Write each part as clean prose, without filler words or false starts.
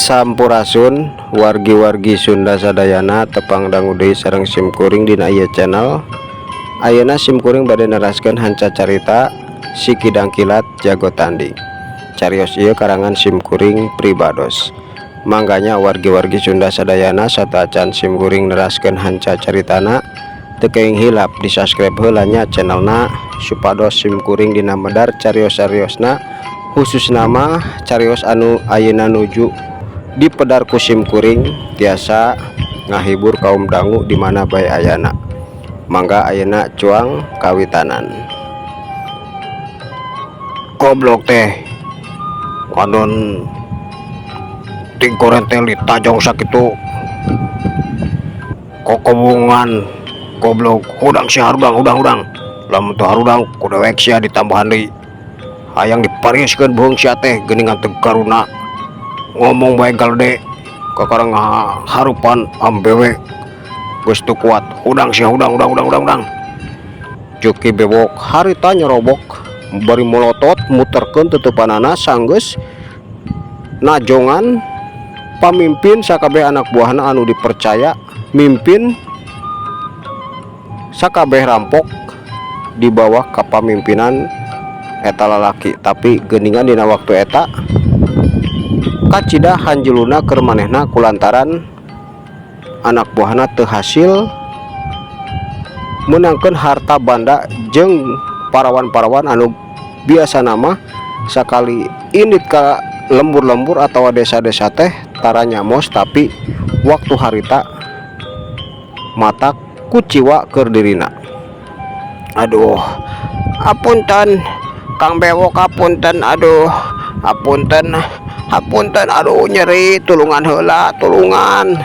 Sampurasun wargi-wargi Sunda sadayana tepang dangu deui sareng simkuring dina ieu channel. Ayeuna simkuring bade neraskeun hanca carita Si Kidang Kilat Jago Tanding. Carios ieu karangan simkuring pribados. Mangganya wargi-wargi Sunda sadayana sateuacan simkuring neraskeun hanca caritana teu keing hilap di subscribe heula nya channelna supados simkuring dina medar carios-cariosna, khusus nama carios anu ayeuna nuju dipedar ku simkuring, tiasa ngahibur kaum dangu di mana bae ayana. Mangga ayeuna cuang kawitanan. Goblok teh ngadon tingkoren teh litajong sakitu kokobungan. Goblok, hudang sia, harudang, hudang, hudang. Lamun teu harudang ku dewek sia ditambahan deui. Hayang dipariuskeun beuheung sia teh geuningan teu garuna ngomong bae galede kakara ngaharupan ambewe geus teu kuat. Hudang sia, hudang, hudang, hudang, hudang, hudang. Ceuk Ki Bewok harita nyerobok bari molotot muterkeun tutupanana sanggeus najongan pamimpin sakabeh anak buahna anu dipercaya mimpin sakabeh rampok di bawah kapamimpinan eta lalaki. Tapi geuningan dina waktu eta kacida hanjeluna keur manehna kulantaran anak buahna teu hasil menangkeun harta banda jeung parawan-parawan anu biasa nama sakali indit ka lembur-lembur atau desa-desa teh tara nyamos, tapi waktu harita mata kuciwa keur dirina. Aduh, apunten Kang Bewok, apunten, aduh, apunten, apunten, aduh, nyeri, tulungan heula, tulungan,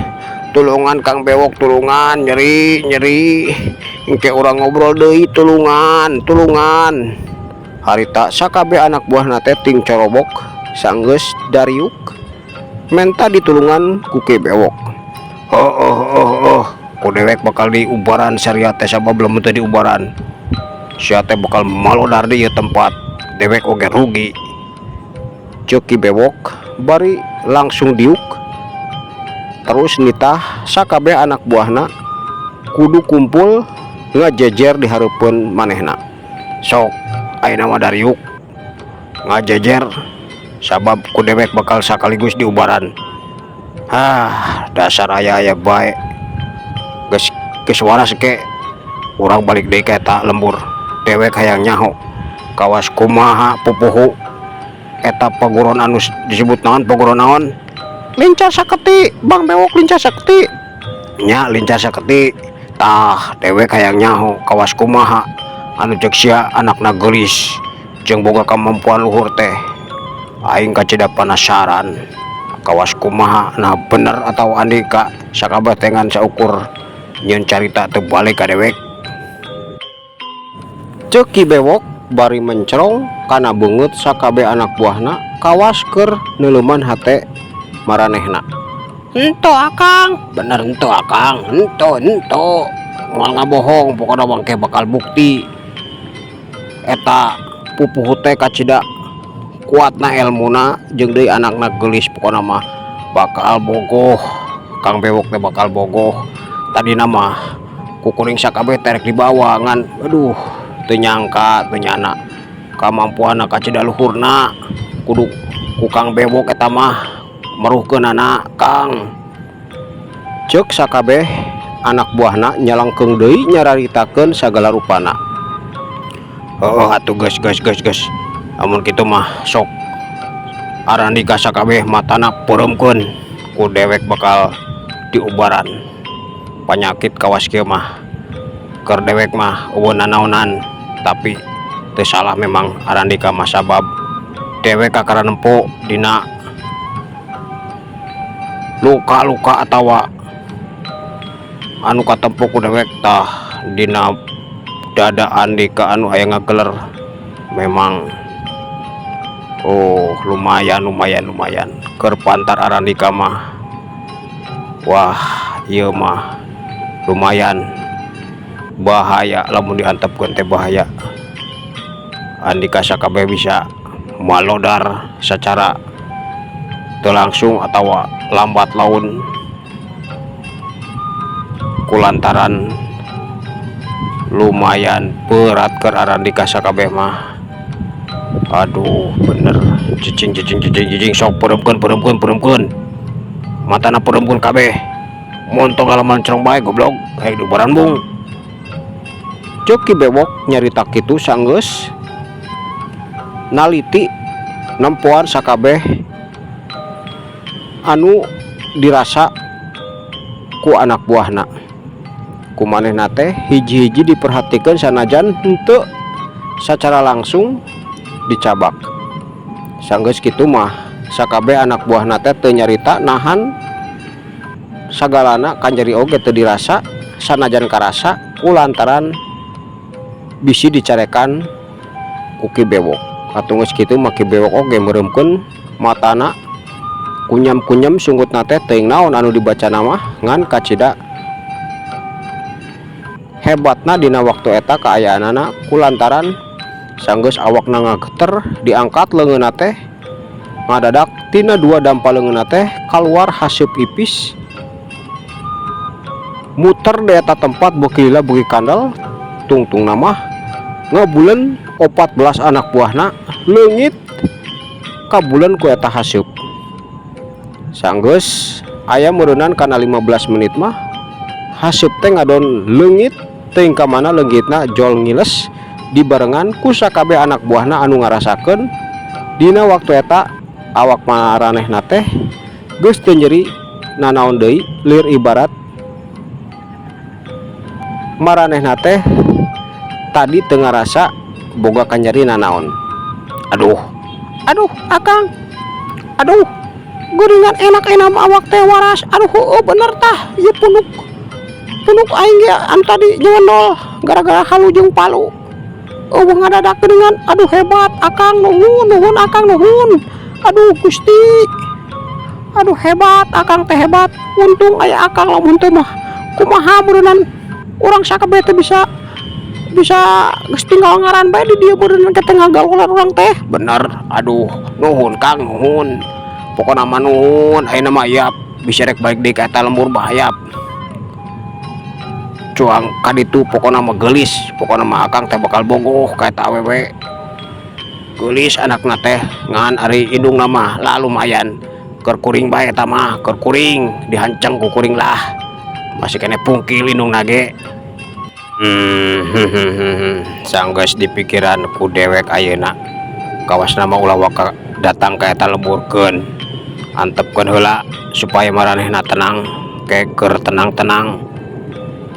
tulungan Kang Bewok, tulungan, nyeri, nyeri, engke urang ngobrol deui, tulungan, tulungan. Harita sakabeh anak buahna teh ting corobok sanggeus dariuk menta ditulungan ku Ki Bewok. Oh oh oh oh, ku dewek bakal diubaran syariat teh, sabab lamun teu diubaran sia teh bakal malodar di ieu tempat, dewek oge rugi, ceuk Ki Bewok bari langsung diuk terus nitah sakabeh anak buahna kudu kumpul ngajejer di hareupeun manehna. Sok ayeuna mah dariuk ngajejer sabab ku dewek bakal sakaligus diubaran. Ah, dasar aya-aya bae, geus geus waras ke urang balik deui ka eta lembur. Dewek hayang nyaho kawas kumaha pupuhu eta paguron anu disebut naon, paguron naon, Lincah Saketi, Bang Bewok, Lincah Saketi nya, Lincah Saketi. Tah, dewek hayang nyaho kawas kumaha anu ceuk sia anakna geulis jeung boga kemampuan luhur teh. Aing kacida penasaran kawas kumaha. Nah, bener atau andika sakabeh teh ngan saukur nyieun carita teu balik ka dewek, ceuk Ki Bewok bari mencerong kana beungeut sakabeh anak buahna kawas keur neuleuman hate maranehna. Henteu Akang, bener henteu Akang, henteu, henteu, moal ngabohong pokona bangke bakal bukti eta pupuhu teh kacida kuatna elmuna jeung deui anakna geulis. Pokona mah bakal bogoh Kang Bewok teh, bakal bogoh. Tadina mah kukuring sakabeh teh rek dibawa, ngan aduh, teu nyangka, teu nyana kamampuanna kacida luhurna. Kudu ku Kang Bewok eta mah meruhkeunana Kang. Cek sakabeh anak buahna nyalangkeung deui nyararitakeun sagala rupana. Heueuh atuh, geus, geus, geus, geus. Lamun kitu mah sok arandika sakabeh matana peureumkeun, ku dewek bakal diubaran panyakit kawas kieu mah. Keur dewek mah euweuh nanaonan, tapi teu salah memang arandika mah, sabab dewek kakara nempo dina luka-luka atawa anu katempo ku dewek. Tah, dina dada andika anu aya ngageler memang, oh, lumayan, lumayan, lumayan keur pantar arandika mah. Wah, ieu mah lumayan bahaya, lamun diantepkeun teh bahaya. Andika sakabeh bisa malodar secara teu langsung atawa lambat laun kulantaran lumayan berat keur arandika sakabeh mah. Aduh, bener, cicing, cicing, cicing, cicing. Sok peureumkeun, peureumkeun, peureumkeun matana, peureumkeun kabeh, montong halaman cerong bae, goblok, kayak diubaran bung. Cek Ki Bewok nyarita kitu sanggeus naliti nempoan sakabeh anu dirasa ku anak buahna. Ku manehna teh hiji-hiji diperhatikeun sanajan henteu sacara langsung dicabak. Sanggeus kitu mah sakabeh anak buahna teh teu nyarita nahan sagalana kanjeri oge teu dirasa sanajan karasa kulantaran bisi dicarekan ku Ki Bewok. Atuh geus kitu mah Ki Bewok oge meureumkeun matana, kunyam-kunyam sungkutna teh, teuing naon anu dibacana mah, ngan kacida hebatna dina waktu eta kaayaanana kulantaran sanggeus awakna ngageter diangkat leungeunna teh, ngadadak tina dua dampa leungeunna teh kaluar haseup ipis muter di eta tempat beuki lila beuki kandel. Tungtungna mah ngabulen 14 anak buahna leungit kabulen ku eta haseup. Sanggeus aya meureunan kana 15 menit mah haseup teh ngadon leungit, teuing ka mana leungitna, jol ngiles dibarengan ku sakabeh anak buahna anu ngarasakeun dina waktu eta awak maranehna teh geus teu nyeri nanaon deui, lir ibarat maranehna teh tadi teu ngarasa boga kanyeri nanaon. Aduh, aduh, akang, aduh, geuningan enak-enak mah awak teh waras. Aduh, heueuh, bener tah ieu punuk punuk aing ge anu tadi nyendol gara-gara halu jeung palu euweuh ngadadak geuningan. Aduh, hebat akang, nuhun, nuhun akang, nuhun. Aduh Gusti, aduh, hebat akang teh, hebat. Untung aya akang, lamun teu mah kumaha meureunan urang sakabeh teh, bisa bisa geus tinggal ngaran bae di dieu meureunnan teh ngagalolan urang teh. Bener, aduh, nuhun Kang, nuhun, pokona mah nuhun. Ayeuna mah ieu bisa rek balik deui ka eta lembur, bahaya cuang ka ditu. Pokona mah geulis, pokona mah akang teh bakal bogoh ka eta awewe geulis. Anakna teh ngan ari indungna mah lah lumayan, keur kuring bae eta mah, keur kuring dihanceng ku kuring lah, masih keneh pungkil indungna ge. Sanggeus dipikiran ku dewek ayeuna kawasna mah ulah waka datang ka eta lemburkeun, antepkeun heula supaya maranehna tenang ke, keur tenang-tenang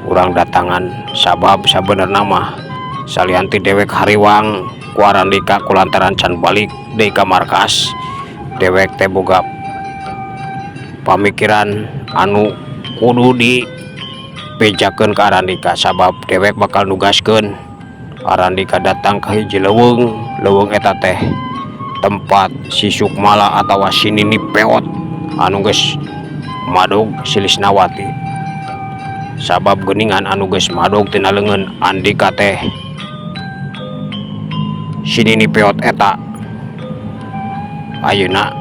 urang datangan, sabab sabenerna mah salian ti dewek hariwang ku arandika kulantaran can balik deui ka markas, dewek teh boga pamikiran anu kudu dibejakeun ka arandika, sabab dewek bakal nugaskeun arandika datang ka hiji leuweung. Leuweung eta teh tempat si Sukmala atawa si Nini Peot anu geus madog si Lisnawati, sabab geuningan anu geus madog tina leungeun andika teh si Nini Peot eta. Ayeuna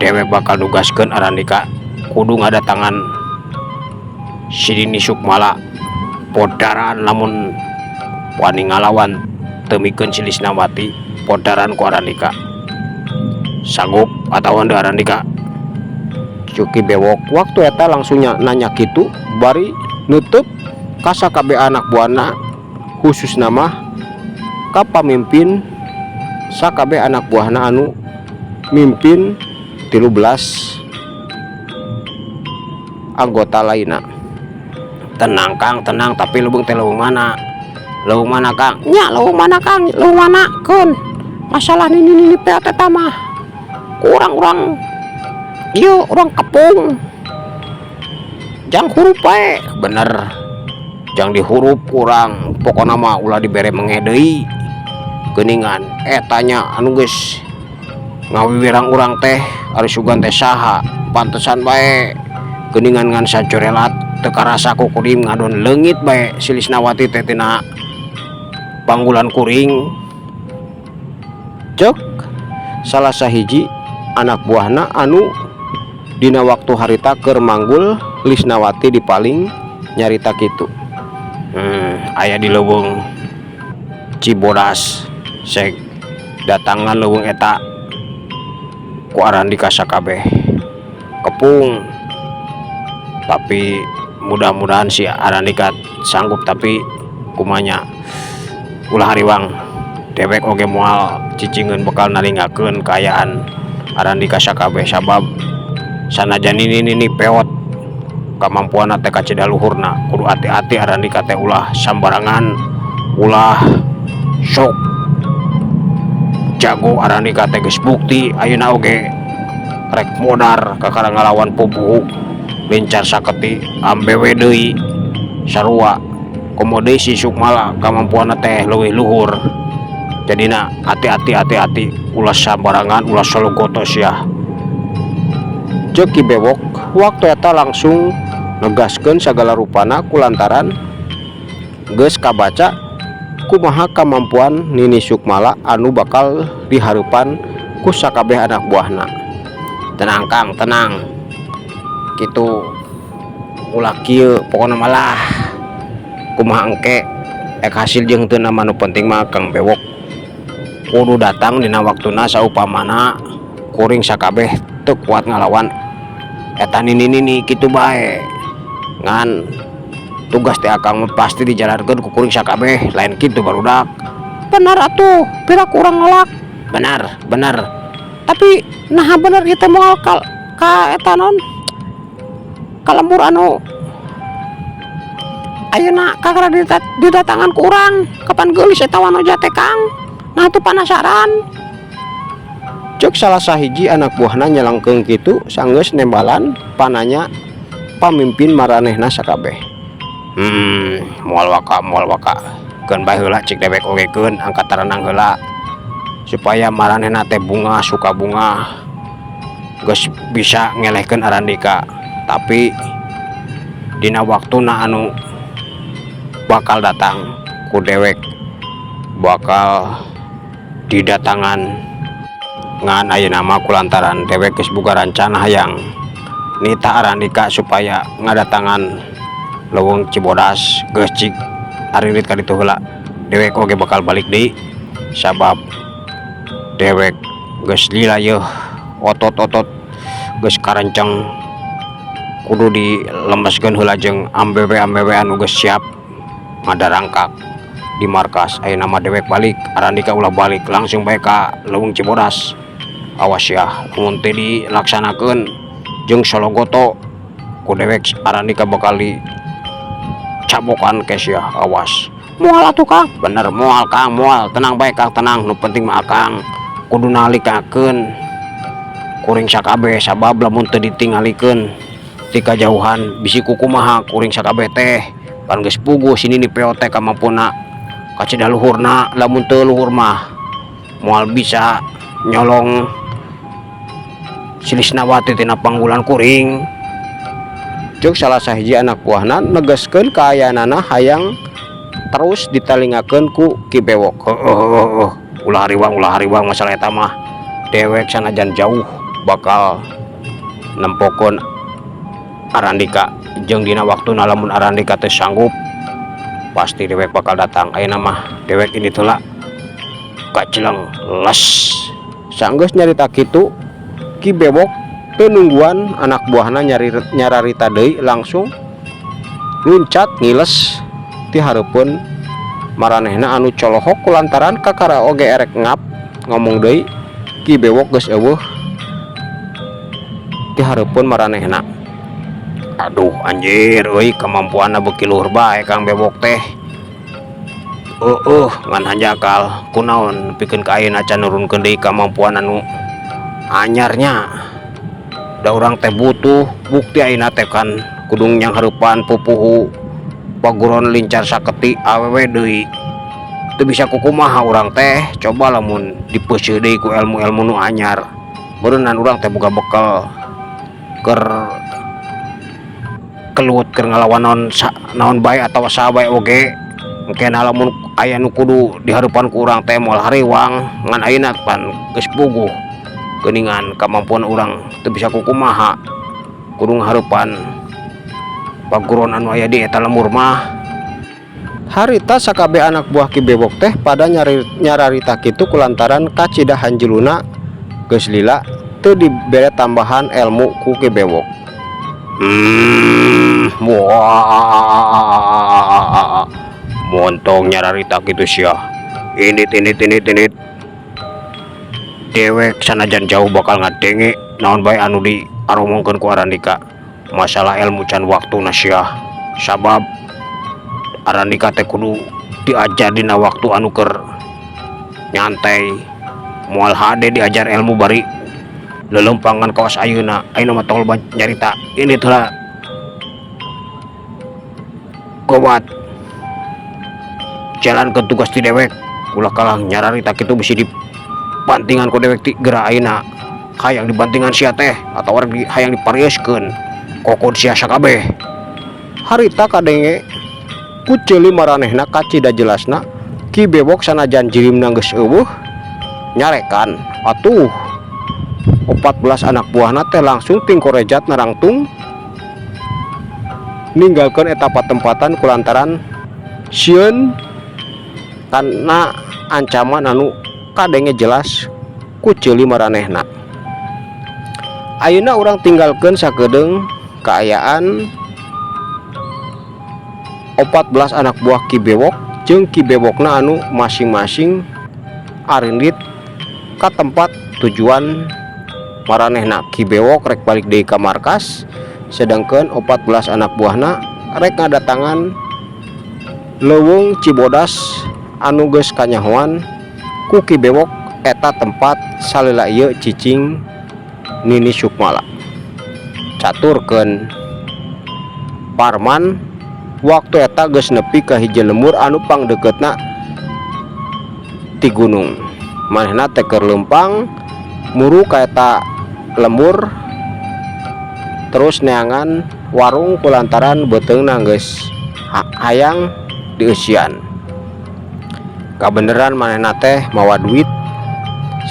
dewek bakal nugaskeun arandika kudu ngadatangan si Nini Sukmala, podaran lamun wani ngalawan teu mikeun si Lisnawati, podaran ku arandika. Sanggup atawa henteu arandika? Ceuk Ki Bewok waktu eta langsung nanya kitu bari nutup ka sakabeh anak buahna, khususna mah ka pamimpin sakabeh anak buahna anu mimpin 13 anggota lainna. Tenang, Kang, tenang. Tapi leuweung teh leuweung mana? Leuweung mana, Kang? Nya, leuweung mana, Kang? Leuweung mana? Keun masalah nini nini peot eta mah kurang urang ieu, urang kepung jang hurup bae. Bener, jang dihurup kurang. Pokokna mah ulah dibere menge deui. Geuningan eta nya anu geus ngawiwirang urang teh ari sugan teh saha? Pantesan bae geuningan ngan sacorelat teu karasa ku kuring ngadon leungit bae si Lisnawati teh tina panggulan kuring, cek salah sahiji anak buahna anu dina waktu harita keur manggul Lisnawati di paling nyarita kitu. Aya di leuweung Cibodas. Sek datangan leuweung eta ku Arandika sakabeh kepung, tapi mudah-mudahan si Arandika sanggup. Tapi kumanya, ulah hariwang, dewek oge moal cicingeun bakal nalingakeun kaayaan Arandika sakabeh, sabab sanajan nini nini peot kamampuanna teh kacida luhurna. Kudu hati-hati Arandika teh, ulah sambarangan, ulah sok jago. Arandika teh geus bukti ayeuna oge rek modar kakara ngalawan pupuhu lincar saketi ambewe deui sarua. Komo deui si Sukmala, kamampuanna teh leuwih luhur. Jadina hati-hati, hati-hati, ulah sambarangan, ulah sologoto sia, ceuk Ki Bewok waktu eta langsung negaskeun sagala rupana kulantaran geus kabaca kumaha kamampuan Nini Sukmala anu bakal dihareupan ku sakabeh anak buahna. Tenang, Kang, tenang. Kitu, ulah kieu. Pokona malah kumaha engke ek hasil jeung teu mah, nu penting mah Kang Bewok kudu datang dina waktuna. Saupamana kuring sakabeh teu kuat ngalawan eta nini nini, kitu bae. Ngan tugas teh akang mah pasti dijalankeun ku kuring sakabeh. Lain kitu, barudak? Benar atuh, pira kurang nolak. Benar, benar. Tapi nah, bener kita moal ka eta non ka lembur anu ayeuna kakara didatangan ku urang. Kapan geulis eta wanoja teh, Kang? Nah, tuh penasaran, cek salah sahiji anak buahna nyelengkeung kitu sanggeus nembalan pananya pamimpin maranehna sakabeh. Moal waka, moal waka. Keun bae heula, cik dewek oge keun angkat tarenang heula supaya maranehna teh bunga suka bunga geus bisa ngelehkeun Arandika. Tapi dina waktuna anu bakal datang ku dewek bakal didatangan. Ngan ayeuna mah kulantaran dewek geus boga rancana hayang nita Arandika supaya ngadatangan leuweung Cibodas, geus cik arinrit ka ditu heula. Dewek oge bakal balik deui sabab dewek geus lila yeuh, otot-otot geus karenceng, kudu dilemeskeun heula jeung ambewe-ambewe anu geus siap ngadarangkak di markas. Ayeuna mah dewek balik, Arandika ulah balik, langsung bae ka leuweung Cibodas. Awas ya, lamun teu dilaksanakeun jeung sologoto ku dewek, Arandika bakal dicabokan ke sia, awas. Moal atuh, Kang. Bener moal, Kang, moal. Tenang bae, Kang, tenang. Nu penting mah akang kudu nalikakeun kuring sakabeh, sabab lamun teu ditingalikeun ti kajauhan bisi kukumaha kuring sakabeh teh. Pan geus puguh si nini peot teh kamampuna kacida luhurna. Lamun teu luhur mah moal bisa nyolong si Lisnawati tina panggulan kuring, cek salah sahiji anak buahna negaskeun kaayaanana hayang terus ditalingakeun ku Ki Bewok. Heueuh, ulah hariwang, ulah hariwang. Masalah eta mah dewek sanajan jauh bakal nempokeun Arandika jeung dina waktuna lamun Arandika teu sanggup pasti dewek bakal datang. Ayeuna mah dewek ini heula kacileng les. Sanggeus nyarita kitu, Ki Bewok Teu nungguan anak buahna nyararita deui, langsung luncat ngiles ti hareupeun maranehna anu colohok kulantaran kakara oge erek ngap ngomong deui, Ki Bewok geus euweuh ti hareupeun maranehna. Aduh, anjir euy, kemampuanna beuki luhur bae Kang Bewok teh. Eueuh, ngan hanjakal kunaon nepikeun ka ayeuna can nurunkeun deui kamampuan anu anyarnya? Da urang teh butuh bukti. Ayeuna teh kan kudu nyanghareupan pupuhu paguron Lincar Saketi awewe deui, teu bisa kukumaha urang teh. Coba lamun dipeuseuh deui ku ilmu-ilmu nu anyar, beureunan urang teh boga bekal keur kelut, keur ngalawan naon naon bae atawa saha bae oge. Engkena lamun aya nu kudu dihareupan ku urang teh moal hariwang. Ngan ayeuna pan geus puguh geuningan kamampuan urang teu bisa kukumaha, kudu ngahareupan paguron anu aya di eta lembur mah. Harita sakabeh anak buah Ki Bewok teh pada nyararita kitu kulantaran kacida hanjeluna geus lila teu dibere tambahan ilmu ku Ki Bewok. Wah, montong nyararita kitu sia. Indit, indit, indit, indit. Dewek sanajan jauh bakal ngadenge naon bae anu diaromongkeun ku Arandika. Masalah ilmu can waktuna sia. Sabab Arandika teh kudu diajar dina waktu anu keur nyantai. Moal hade diajar ilmu bari lelempangan kawas ayeuna. Ayeuna mah tong loba nyarita. Indit heula. Gawat. Jalankeun tugas ti dewek. Ulah kalah nyararita kitu, bisi dibantingan ku dewek ti geura ayeuna. Hayang dibantingan sia teh atawa hayang diparieuskeun kokod sia sakabeh. Harita kadenge ku ceuli maranehna kacida jelasna Ki Bewok sanajan jirimna geus euweuh nyarekan. Atuh 14 anak buahna teh langsung tingkorejat narangtung ninggalkeun eta patempatan kulantaran sieun kana ancaman anu kadenge jelas ku ceuli maranehna. Ayeuna urang tinggalkeun sakedeung kaayaan 14 anak buah Ki Bewok jeung Ki Bewokna anu masing-masing arindit ka tempat tujuan maranehna. Ki Bewok rek balik deui ka markas, sedangkan 14 anak buahna rek ngadatangan Leuweung Cibodas anu geus kanyahoan ku Ki Bewok eta tempat salila ieu cicing Nini Sukmala. Caturkeun Parman waktu eta geus nepi ka hiji lembur anu pangdeukeutna ti gunung. Manehna teh keur leumpang muru ka eta lembur, terus neangan warung kulantaran beuteungna geus hayang dieusian. Kabeneran manehna teh mawa duit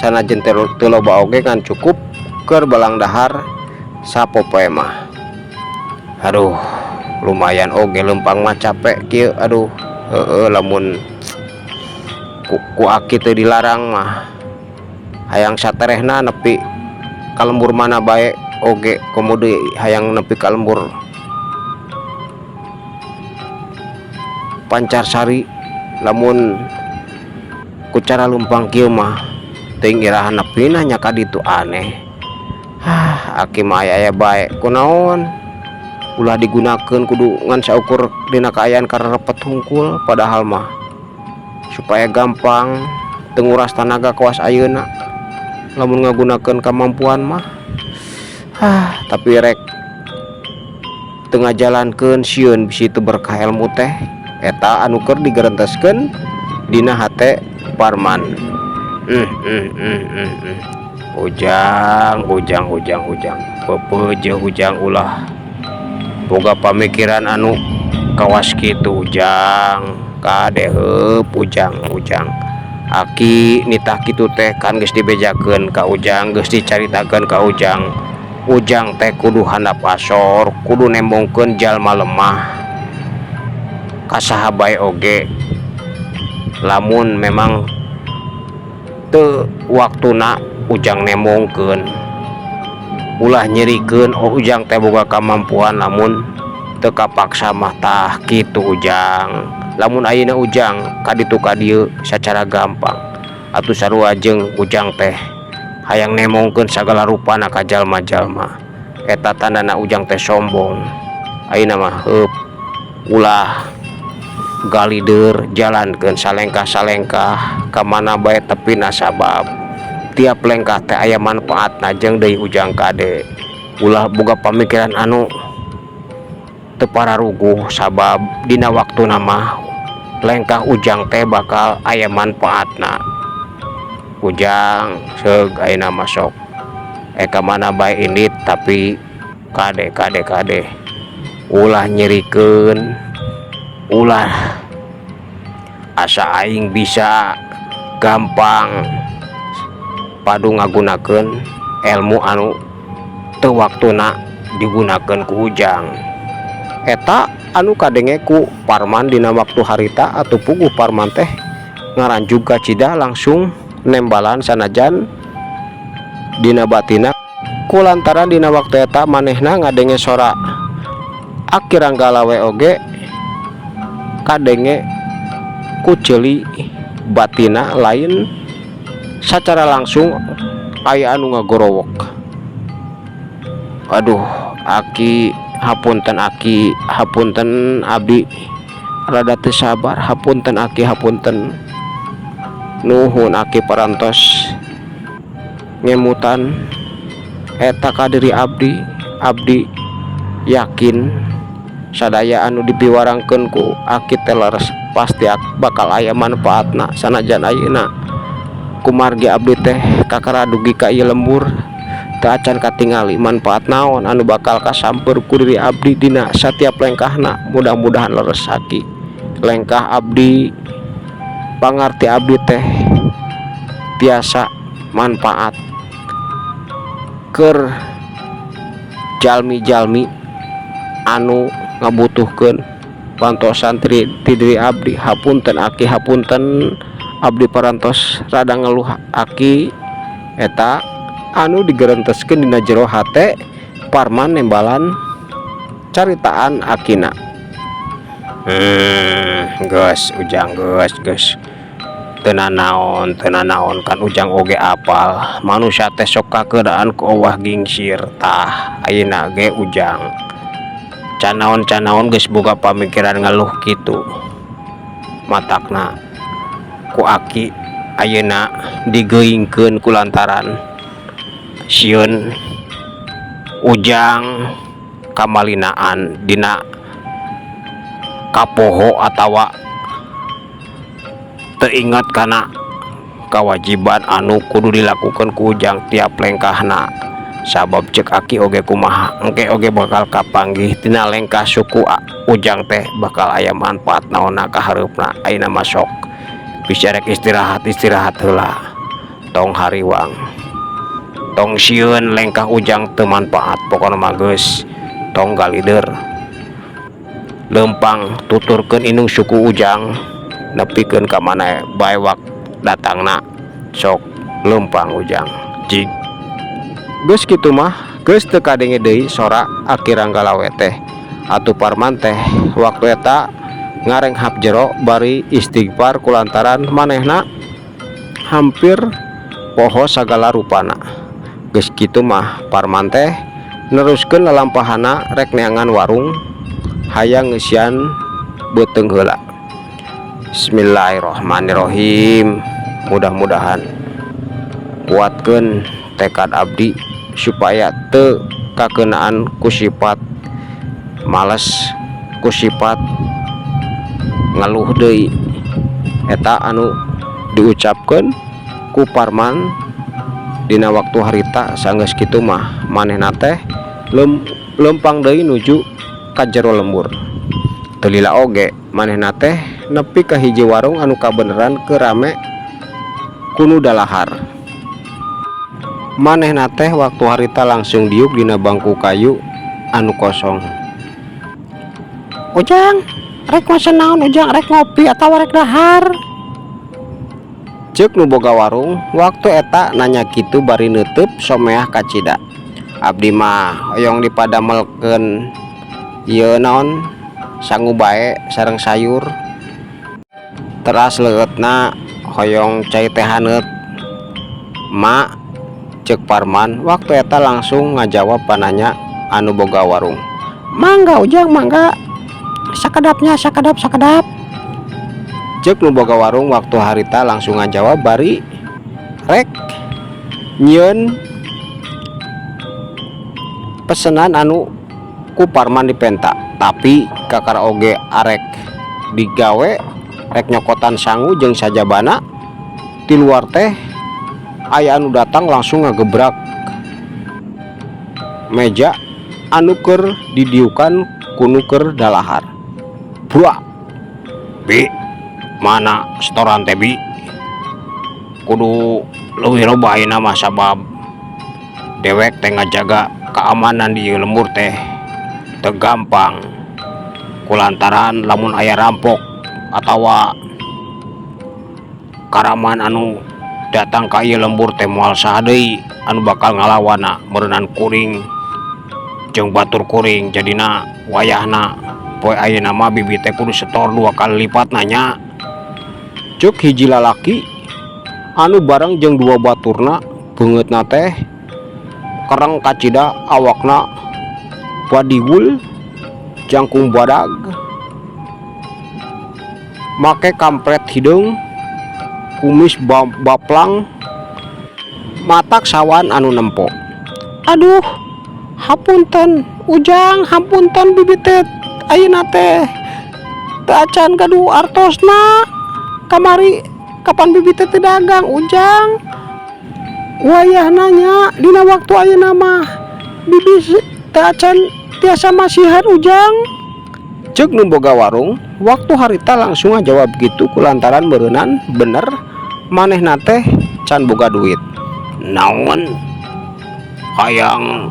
sanajan teu loba oge, ngan cukup keur belang dahar sapopoe mah. Aduh, lumayan oge leumpang mah, capek kieu. Aduh, heueuh, lamun ku aki teu dilarang mah hayang saterehna nepi ka lembur mana bae oge, komo deui hayang nepi ka lembur Pancarsari. Lamun ku cara leumpang kieu mah teuing iraha nepina nya ka ditu. Aneh, hah, aki mah aya-aya bae. Kunaon ulah digunakeun, kudu ngan saukur dina kaayaan kararepet hungkul, padahal mah supaya gampang, teu nguras tanaga kawas ayeuna lamun ngagunakeun kamampuan mah. Hah, tapi rek teu ngajalankeun sieun bisi teu berkah ilmu teh. Eta anu keur digerenteskeun dina hate Parman. Ujang, Ujang, Ujang, Ujang, pepeje Ujang, ulah boga pamikiran anu kawas kitu, Ujang. Kade heup, Ujang. Ujang, aki nitah kitu teh kan geus dibejakeun ka Ujang, geus dicaritakeun ka Ujang. Ujang teh kudu handap asor, kudu nembongkeun jalma lemah ka saha bae oge lamun memang teu waktuna Ujang nembongkeun. Ulah nyerikeun, oh, Ujang teh boga kamampuan lamun teu kapaksa mah. Tah kitu, Ujang. Lamun ayeuna Ujang ka ditu ka dieu sacara gampang atuh, sarua jeung Ujang teh hayang nemongkeun sagala rupana ka jalma-jalma, eta tandana Ujang teh sombong. Ayeuna mah heup, ulah galider, jalankeun salengkah-salengkah ka mana bae tepina, sabab tiap lengkah teh aya manfaatna. Jeung deui, Ujang, kade ulah boga pamikiran anu teu pararuguh, sabab dina waktuna mah lengkah Ujang teh bakal aya manfaatna. Ujang seug ayeuna mah, sok ka mana bae indit, tapi kade, kade, kade, ulah nyerikeun, ulah asa aing bisa gampang padu ngagunakeun elmu anu teu waktuna digunakeun ku Ujang. Eta anu kadenge ku Parman dina waktu harita. Atuh puguh Parman teh ngaranjug kacida langsung nembalan, sanajan dina batina, kulantaran dina waktu eta manehna ngadenge sora Aki Ranggalawe oge kadenge ku ceuli batina, lain sacara langsung aya anu ngagorowok. "Aduh, Aki, hapunten, Aki, hapunten, abdi rada teu sabar. Hapunten, Aki, hapunten. Nuhun, Aki, parantos ngemutan eta ka diri abdi. Abdi yakin sadaya anu dipiwarangkeun ku Aki teh leres, pasti bakal aya manfaatna. Sanajan ayeuna kumargi abdi teh kakara dugi ka ieu lembur teu acan katingali manfaat naon anu bakal kasamper ku diri abdi dina satiap lengkahna. Mudah-mudahan leres, Aki, lengkah abdi, pangarti abdi teh tiasa manfaat keur jalmi-jalmi anu ngabutuhkeun bantosan ti diri abdi. Hapunten, Aki, hapunten, abdi parantos rada ngeluh, Aki." Eta anu digerenteskeun dina jero hate Parman nembalan caritaan akina. "Geus, Ujang, geus, geus, teu nanaon, teu nanaon. Kan Ujang oge apal manusia teh sok kakeudaan ku owah gingsir. Tah, ayeuna ge Ujang can naon-can naon geus boga pamikiran ngeluh kitu. Matakna ku Aki ayeuna digeuingkeun kulantaran sieun Ujang kamalinaan dina kapoho atawa teu inget kana kewajiban anu kudu dilakukan ku Ujang tiap lengkahna. Sabab cek Aki oge kumaha, engke oge bakal kapanggih tina lengkah suku Ujang teh bakal aya manfaat naonna ka hareupna. Ayeuna mah sok bisa rek istirahat, istirahat heula. Tong hariwang, tong sieun lengkah Ujang teu manfaat. Pokona mah geus, tong galider, lempang tuturkeun indung suku Ujang nepikeun ka mana bae wak datangna. Sok lempang, Ujang." Jig geus kitu mah, geus teu kadenge deui sora Aki Ranggalawe teh. Atuh Parman teh waktu eta ngarenghap jero bari istighfar kulantaran manehna hampir poho sagala rupana. Geus kitu mah Parman teh neruskeun lalampahana rek neangan warung hayang ngeusian beuteung heula. "Bismillahirrahmanirrahim. Mudah-mudahan kuatkeun tekad abdi supaya teu kakeunaan ku sifat males, ku sifat ngeluh deui." Eta anu diucapkeun ku Parman dina waktu harita. Sanggeus kitu mah manehna teh lempang deui nuju ka jero lembur. Teu lila oge manehna teh nepi ka hiji warung anu kabeneran keur rame ku nu dalahar. Manehna teh waktu harita langsung diuk dina bangku kayu anu kosong. "Ujang rek mesen naon? Ujang rek ngopi atawa rek dahar?" Ceuk nu boga warung waktu eta nanya kitu bari neuteub someah kacida. Abdi mah hoyong dipadamelkeun ieu naon, sangu bae sareng sayur, teras leueutna hoyong cai teh haneut, Mak," cek Parman. Waktu eta langsung ngajawab pananya anu boga warung. "Mangga, Ujang, mangga, sakedap nya, sakedap, sakedap," cek nu boga warung. Waktu harita langsung ngajawab bari rek nyieun pesenan anu ku Parman dipenta. Tapi kakara oge arek digawe, rek nyokotan sangu jeung sajabana, ti luar teh aya anu datang langsung ngagebrak meja anu keur didiukan ku nu keur dalahar. "Buak, Bi, mana setoran teh, Bi? Kudu leuwih loba ayeuna mah, sabab dewek teh ngajaga keamanan di ieu lembur teh teu gampang, kulantaran lamun aya rampok atawa karaman anu datang ka ieu lembur teh moal saha deui anu bakal ngalawanna, meureunan kuring jeung batur kuring. Jadina wayahna poe ayeuna mah Bibi teh kudu setor dua kali lipat nanya," cek hiji lalaki anu bareng jeung dua baturna. Beungeutna teh kereng kacida, awakna badigul, jangkung badag, make kampret hideung, kumis baplang, matak sawan anu nempo. "Aduh, hapunten, Ujang, hapunten, Bibi teh ayeuna teh teu acan gaduh artosna. Kamari kapan Bibi teh teu dagang, Ujang? Wayahna nya dina waktu ayeuna mah Bibi teu acan tiasa masihan, Ujang," cek nu boga warung. Waktu harita langsung ngajawab gitu kulantaran meureunan bener manehna teh can boga duit. "Naon, hayang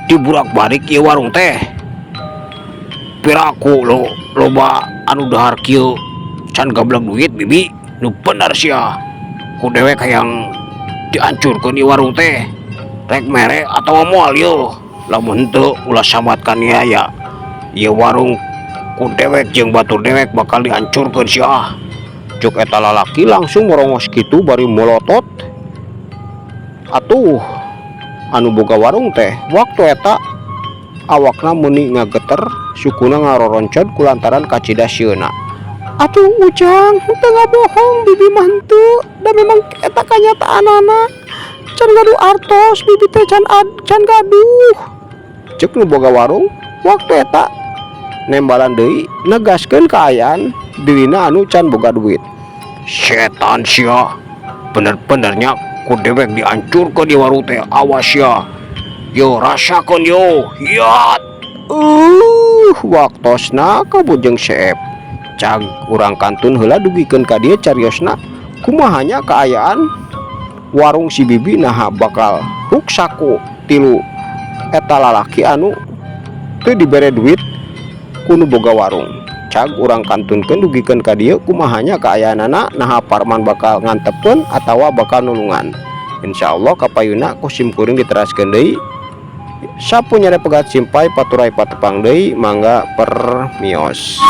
diburak-barik ieu warung teh? Piraku lo loba anu dahar kieu can gablek duit? Bibi, nu bener sia. Ku dewek hayang dihancurkeun ieu warung teh. Rek mere atawa moal yeuh? Lamun henteu, ulah sambat kaniaya. Ieu warung ku dewek jeung batur dewek bakal dihancurkeun sia," cuk eta lalaki langsung merongos kitu bari molotot. Atuh anu boga warung teh waktu eta awakna meuni ngageter, sukuna ngaroroncod kulantaran kacida sieuna. "Atuh, Ujang, henteu ngabohong Bibi mah, henteu, da memang eta kanyataanana. Can gaduh artos Bibi teh, can can gaduh," cek nu boga warung. Waktu eta nembalan deui negaskeun kaayaan dirina anu can boga duit. "Setan sia, bener-benernya ku dewek dihancurkeun di warung teh. Awas sia, yo, rasakeun yo, hiat." Waktosna kabujeng seep. Cag urang kantun heula dugikeun ka dieu cariosna kumaha nya kaayaan warung si Bibi, naha bakal ruksak ku tilu eta lalaki anu teu dibere duit ku nu boga warung. Cag urang kantunkeun dugikeun ka dieu kumaha nya kaayaanana, naha Parman bakal ngantepkeun atawa bakal nulungan. Insyaallah kapayuna ku sim kuring diteraskeun deui. Sapu nyare pegat simpay paturay patepang deui, mangga permios.